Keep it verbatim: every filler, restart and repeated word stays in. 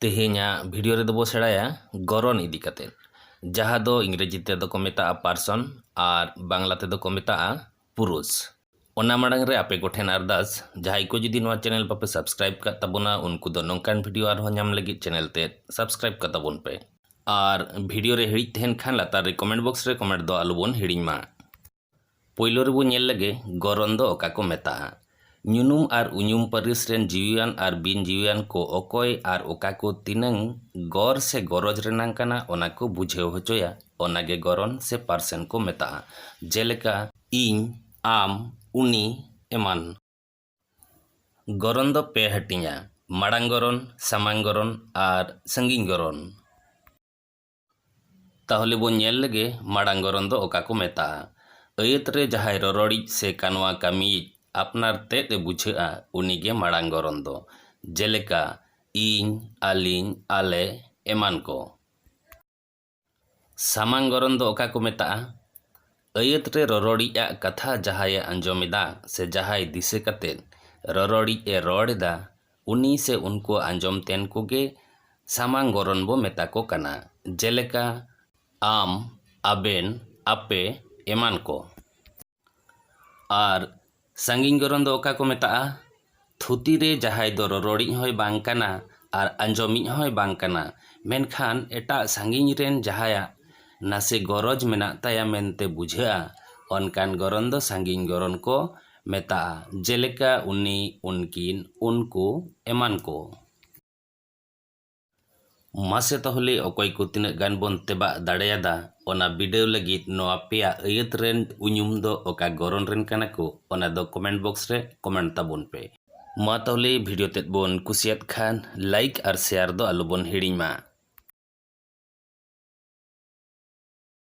ᱛᱮᱦᱮᱧᱟᱜ ᱵᱷᱤᱰᱤᱭᱳ ᱨᱮᱫᱚ ᱵᱚ ᱥᱮᱬᱟᱭᱟ ᱜᱚᱨᱚᱱ ᱤᱫᱤ ᱠᱟᱛᱮ, ᱡᱟᱦᱟᱸ ᱫᱚ ᱤᱝᱨᱮᱡᱤ ᱛᱮᱫᱚ ᱠᱚ ᱢᱮᱛᱟᱜᱼᱟ ᱯᱟᱨᱥᱚᱱ ᱟᱨ ᱵᱟᱝᱞᱟ ᱛᱮᱫᱚ ᱠᱚ ᱢᱮᱛᱟᱜᱼᱟ ᱯᱩᱨᱩᱥ᱾ ᱚᱱᱟ ᱢᱟᱲᱟᱝ ᱨᱮ ᱟᱯᱮ ᱠᱚᱴᱷᱮᱱ ᱟᱨᱫᱟᱥ, ᱡᱟᱦᱟᱸᱭ ᱠᱚ ᱡᱩᱫᱤ ᱱᱚᱣᱟ ᱪᱮᱱᱮᱞ ᱵᱟᱯᱮ ᱥᱟᱵᱥᱠᱨᱟᱭᱤᱵ ᱠᱟᱜ ᱛᱟᱵᱚᱱᱟ, ᱩᱱᱠᱩ ᱫᱚ ᱱᱚᱝᱠᱟᱱ ᱵᱷᱤᱰᱤᱭᱳ ᱟᱨᱦᱚᱸ ᱧᱟᱢ ᱞᱟᱹᱜᱤᱫ ᱪᱮᱱᱮᱞ ᱛᱮ ᱥᱟᱵᱥᱠᱨᱟᱭᱤᱵ ᱠᱟᱜ ᱛᱟᱵᱚᱱ ᱯᱮ᱾ ᱟᱨ ᱵᱷᱤᱰᱤᱭᱳ ᱨᱮ ᱦᱤᱲᱤᱡ ᱛᱟᱦᱮᱱ ᱠᱷᱟᱱ ᱞᱟᱛᱟᱨ ᱨᱮ ᱠᱚᱢᱮᱱᱴ ᱵᱚᱠᱥ ᱨᱮ ᱠᱚᱢᱮᱱᱴ ᱫᱚ ᱟᱞᱚᱵᱚᱱ ᱦᱤᱲᱤᱧ ᱢᱟ᱾ ᱯᱳᱭᱞᱳ ᱨᱮᱵᱚ ᱧᱮᱞ ᱞᱮᱜᱮ ᱜᱚᱨᱚᱱ ᱫᱚ ᱚᱠᱟ ᱠᱚ ᱢᱮᱛᱟᱜᱼᱟ᱾ ᱧᱩᱱᱩᱢ ᱟᱨ ᱩᱧᱩᱢ ᱯᱟᱹᱨᱤᱥ ᱨᱮᱱ ᱡᱤᱣᱤᱭᱟᱱ ᱟᱨ ᱵᱤᱱ ᱡᱤᱣᱤᱭᱟᱱ ᱠᱚ ᱚᱠᱚᱭ ᱟᱨ ᱚᱠᱟ ᱠᱚ ᱛᱤᱱᱟᱹᱝ ᱜᱚᱨ ᱥᱮ ᱜᱚᱨᱚᱡᱽ ᱨᱮᱱᱟᱝ ᱠᱟᱱᱟ, ᱚᱱᱟ ᱠᱚ ᱵᱩᱡᱷᱟᱹᱣ ᱦᱚᱪᱚᱭᱟ, ᱚᱱᱟ ᱜᱮ ᱜᱚᱨᱚᱱ ᱥᱮ ᱯᱟᱨᱥᱮᱱ ᱠᱚ ᱢᱮᱛᱟᱜᱼᱟ᱾ ᱡᱮᱞᱮᱠᱟ ᱤᱧ, ᱟᱢ, ᱩᱱᱤ, ᱮᱢᱟᱱ᱾ ᱜᱚᱨᱚᱱ ᱫᱚ ᱯᱮ ᱦᱟᱹᱴᱤᱧᱟ, ᱢᱟᱲᱟᱝ ᱜᱚᱨᱚᱱ, ᱥᱟᱢᱟᱝ ᱜᱚᱨᱚᱱ ᱟᱨ ᱥᱟᱺᱜᱤᱧ ᱜᱚᱨᱚᱱ᱾ ᱛᱟᱦᱚᱞᱮ ᱵᱚᱱ ᱧᱮᱞ ᱞᱮᱜᱮ ᱢᱟᱲᱟᱝ ᱜᱚᱨᱚᱱ ᱫᱚ ᱚᱠᱟ ᱠᱚ ᱢᱮᱛᱟᱜᱼᱟ᱾ ᱟᱹᱭᱟᱹᱛ ᱨᱮ ᱡᱟᱦᱟᱸᱭ ᱨᱚᱨᱚᱲᱤᱡ ᱥᱮ ᱠᱟᱱᱣᱟ ᱠᱟᱹᱢᱤᱭᱤᱡ ᱟᱯᱱᱟᱨ ᱛᱮᱫ ᱮ ᱵᱩᱡᱷᱟᱹᱜᱼᱟ, ᱩᱱᱤᱜᱮ ᱢᱟᱲᱟᱝ ᱜᱚᱨᱚᱱ ᱫᱚ᱾ ᱡᱮᱞᱮᱠᱟ ᱤᱧ, ᱟᱹᱞᱤᱧ, ᱟᱞᱮ, ᱮᱢᱟᱱ ᱠᱚ᱾ ᱥᱟᱢᱟᱝ ᱜᱚᱨᱚᱱ ᱫᱚ ᱚᱠᱟ ᱠᱚ ᱢᱮᱛᱟᱜᱼᱟ? ᱟᱹᱭᱟᱹᱛ ᱨᱮ ᱨᱚᱨᱚᱲᱤᱡ ᱟᱜ ᱠᱟᱛᱷᱟ ᱡᱟᱦᱟᱸᱭᱮ ᱟᱸᱡᱚᱢ ᱮᱫᱟ ᱥᱮ ᱡᱟᱦᱟᱸᱭ ᱫᱤᱥᱟᱹ ᱠᱟᱛᱮᱫ ᱨᱚᱨᱚᱲᱤᱡ ᱮ ᱨᱚᱲ ᱮᱫᱟ, ᱩᱱᱤ ᱥᱮ ᱩᱱᱠᱩ ᱟᱸᱡᱚᱢ ᱛᱮᱱ ᱠᱚᱜᱮ ᱥᱟᱢᱟᱝ ᱜᱚᱨᱚᱱ ᱵᱚ ᱢᱮᱛᱟ ᱠᱚ ᱠᱟᱱᱟ᱾ ᱡᱮᱞᱮᱠᱟ ᱟᱢ, ᱟᱵᱮᱱ, ᱟᱯᱮ, ᱮᱢᱟᱱ ᱠᱚ᱾ ᱟᱨ ᱥᱟᱺᱜᱤᱧ ᱜᱚᱨᱚᱱ ᱫᱚ ᱚᱠᱟ ᱠᱚ ᱢᱮᱛᱟᱜᱼᱟ? ᱛᱷᱩᱛᱤ ᱨᱮ ᱡᱟᱦᱟᱸᱭ ᱫᱚ ᱨᱚᱨᱚᱲᱤᱡ ᱦᱚᱸᱭ ᱵᱟᱝ ᱠᱟᱱᱟ ᱟᱨ ᱟᱸᱡᱚᱢᱤᱡ ᱦᱚᱸᱭ ᱵᱟᱝ ᱠᱟᱱᱟ, ᱢᱮᱱᱠᱷᱟᱱ ᱮᱴᱟᱜ ᱥᱟᱺᱜᱤᱧ ᱨᱮᱱ ᱡᱟᱦᱟᱸᱭᱟᱜ ᱱᱟᱥᱮ ᱜᱚᱨᱚᱡᱽ ᱢᱮᱱᱟᱜ ᱛᱟᱭᱟ ᱢᱮᱱᱛᱮ ᱵᱩᱡᱷᱟᱹᱜᱼᱟ, ᱚᱱᱠᱟᱱ ᱜᱚᱨᱚᱱ ᱫᱚ ᱥᱟᱺᱜᱤᱧ ᱜᱚᱨᱚᱱ ᱠᱚ ᱢᱮᱛᱟᱜᱼᱟ᱾ ᱡᱮᱞᱮᱠᱟ ᱩᱱᱤ, ᱩᱱᱠᱤᱱ, ᱩᱱᱠᱩ, ᱮᱢᱟᱱ ᱠᱚ᱾ ᱢᱟᱥᱮ ᱛᱟᱦᱚᱞᱮ ᱚᱠᱚᱭ ᱠᱚ ᱛᱤᱱᱟᱹᱜ ᱜᱟᱱ ᱵᱚᱱ ᱛᱮᱵᱟᱜ ᱫᱟᱲᱮᱭᱟᱫᱟ, ᱚᱱᱟ ᱵᱤᱰᱟᱹᱣ ᱞᱟᱹᱜᱤᱫ ᱱᱚᱣᱟ ᱯᱮᱭᱟ ᱟᱹᱭᱟᱹᱛ ᱨᱮᱱ ᱩᱧᱩᱢ ᱫᱚ ᱚᱠᱟ ᱜᱚᱨᱚᱱ ᱨᱮᱱ ᱠᱟᱱᱟ ᱠᱚ, ᱚᱱᱟ ᱫᱚ ᱠᱚᱢᱮᱱᱴ ᱵᱚᱠᱥ ᱨᱮ ᱠᱚᱢᱮᱱᱴ ᱛᱟᱵᱚᱱ ᱯᱮ᱾ ᱢᱟ ᱛᱟᱦᱚᱞᱮ ᱵᱷᱤᱰᱤᱭᱳ ᱛᱮᱫ ᱵᱚᱱ ᱠᱩᱥᱤᱭᱟᱫ ᱠᱷᱟᱱ ᱞᱟᱭᱤᱠ ᱟᱨ ᱥᱮᱭᱟᱨ ᱫᱚ ᱟᱞᱚᱵᱚᱱ ᱦᱤᱲᱤᱧ ᱢᱟ᱾